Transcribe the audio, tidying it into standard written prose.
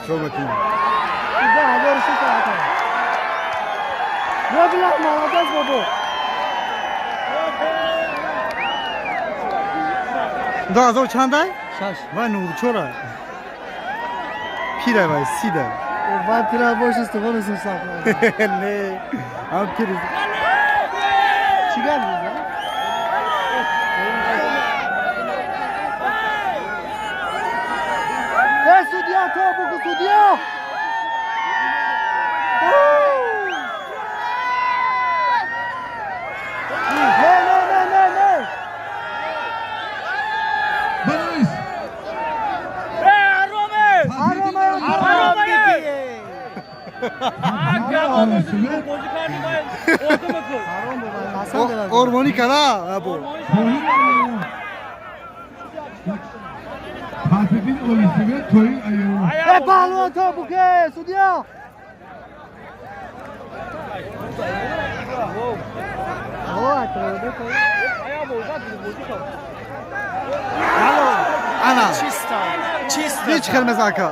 Хел мекунам. 2006 ака. Бобила, молодец, бобо. 2000 чандай? Шаш. Вай 94-а. Пира вай, сида. Вай пира больше истифода сахна. Не. Ам пир. Чӣ гап мезанӣ? Э, судья, то буку, судья! Не, не, не, не, не! Банавис. Ароме! Ормонӣ кара, або. Фатҳиддин Олисеве тои аю. Э, паҳлавон, то буке, судья! Ана. Чисто. Чисто. Ҳеҷ хел мезака.